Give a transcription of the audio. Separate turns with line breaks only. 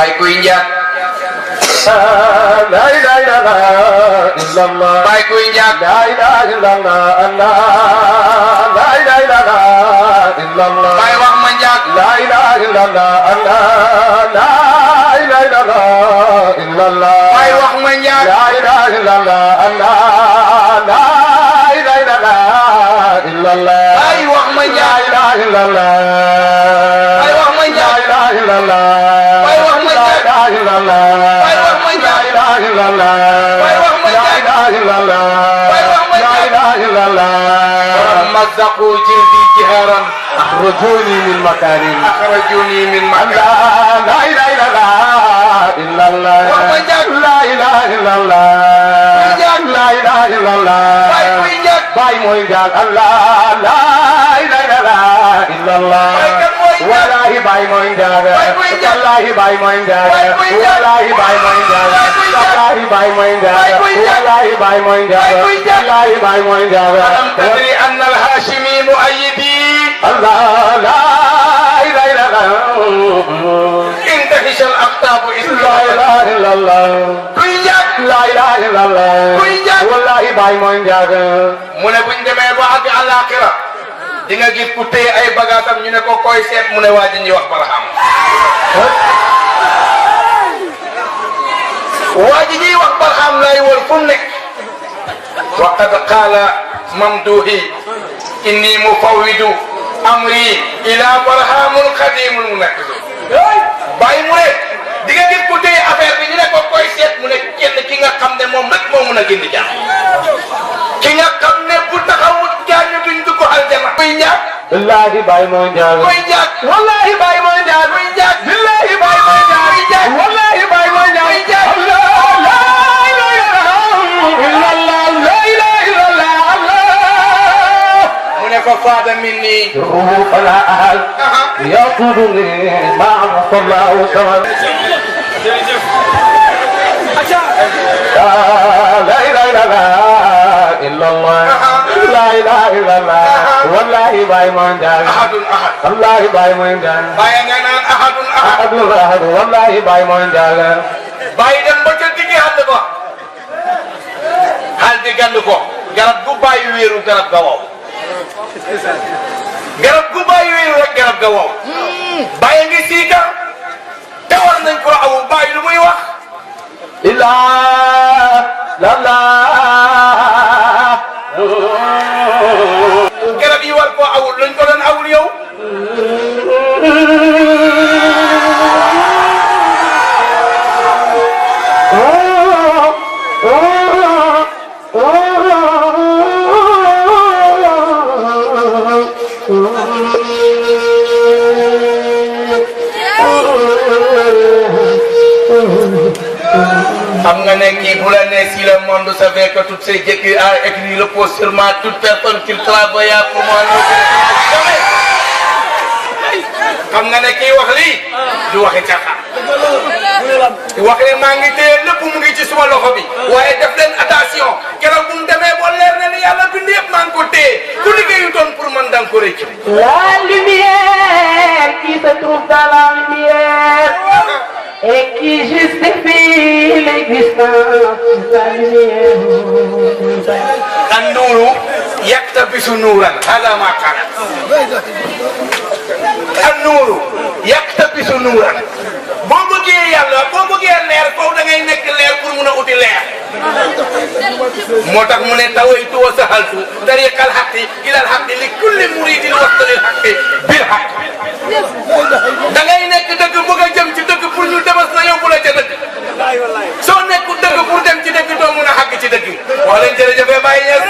Baay kuy njaag
la ilaha illallah
Baay kuy njaag
la ilaha illallah la ilaha illallah
Baay wax ma njaag
la ilaha illallah la ilaha illallah
Baay wax ma njaag
la ilaha illallah la ilaha illallah
Baay wax ma
la
njaag
ilaha illallah
Baay wax ma njaag
la ilaha illallah
Baay wax ma njaag
la ilaha illallah
Baay wax ma njaag
la ilaha illallah
Baay wax ma njaag
la ilaha illallah
Baay wax ma
la
njaag
ilaha illallah
mazzaqu jildi jiharan
أخرجوني من مكاني
akhrajuni min makan
لا إله إلا الله إلا الله لا إله إلا الله لا إله إلا الله
Baay kuy njaag
باي موي جال الله لا إله إلا الله
Baay kan mooy njaag
والله باي موي جال
Baay kuy njaag
والله باي موي جال
Baay kuy njaag
والله باي موي جال
Baay kuy njaag
والله باي موي جال
Baay kuy njaag
والله باي موي جال
Baay kuy njaag
والله باي موي جال
alam tadri anna al-hashimi mu'ayyidi
الله لا إله إلا الله
intahish al-aqtab
لا
islam
إله إلا الله
kuy njaag
لا إله إلا الله
Kuy njaag
والله باي mooy njaag
mu ne buñ demee ba àgg àllaaxira di nga gis ku téye ay bagaasam ñu ne ko koy seet mu ne waa ji ñuy wax Barham waa ji ñuy wax Barham lay wër fu mu nekk wa qad qaala mamduhi inni mufawwidu amri ila Barhamul qadimul munakkis bàyyi mu ne di nga gis ku téye affaire bi ñu ne ko koy seet mu ne kenn ki nga xam ne moom rek moo mun a génn jàmm ki nga xam ne bu taxawut jaañu duñ dugg aljana kuy njaag
wallahi baay mooy njaag
kuy njaag
wallahi baay mooy njaag
kuy njaag
billahi baay mooy njaag
kuy njaag
wallahi baay mooy njaag
kuy njaag
Allah la ilaha illallah la ilaha illallah Allah
mu ne ko faada minni
ruhu fala ahad yaquduni ma'a sallahu samad لا إله إلا الله لا إله إلا الله والله باي من جان
ahadun ahad
والله باي من جان
bàyyi nga naan ahadun ahad
أحد أحد والله باي من جان
bàyyi dem ba ca diggi xàll ba xaal di gànd ko garab gu bàyyi wéeru garab ga wow garab gu bàyyi wéeru rek garab ga wow bàyyi ngi siikar te war nañ ko awu bàyyi lu muy wax
إلا لا لا
garab yi war koo awul luñ ko doon awul yow xam nga ne kii bu la nee si le monde savait que toutes ces écrits a écrit le post seulement toute personne qui travaille pour moi xam nga ne kii wax lii du waxi caaxaan wax ne maa ngi téye lépp mu ngi ci suma loxo bi waaye def leen attention keroog bu mu demee boo leer na ni yàlla bind yëpp maa ngi ko téye ku liggéeyu doon pour man da nga ko rëcc.
La lumière qui se trouve dans la lumière et qui justifie l'existence de la lumière.
An-nuuru yaktabisu nuuran hada ma qaala an-nuuru yaktabisu nuuran boo bëggee yàlla boo bëggee leer foofu da ngay nekk leer pour mun a uti leer moo tax mu ne tawaytu wa sahaltu tariqal haqqi ilal haqqi li kulli muridin wastalil haqqi bil haqq da ngay nekk dëgg bëgg a jëm ci dëgg pour ñu demas na yóbbu la ca dëgg soo nekkul dëgg pour dem ci dëgg doo mun a xàgg ci dëgg wax leen jërëjëf Baye Niass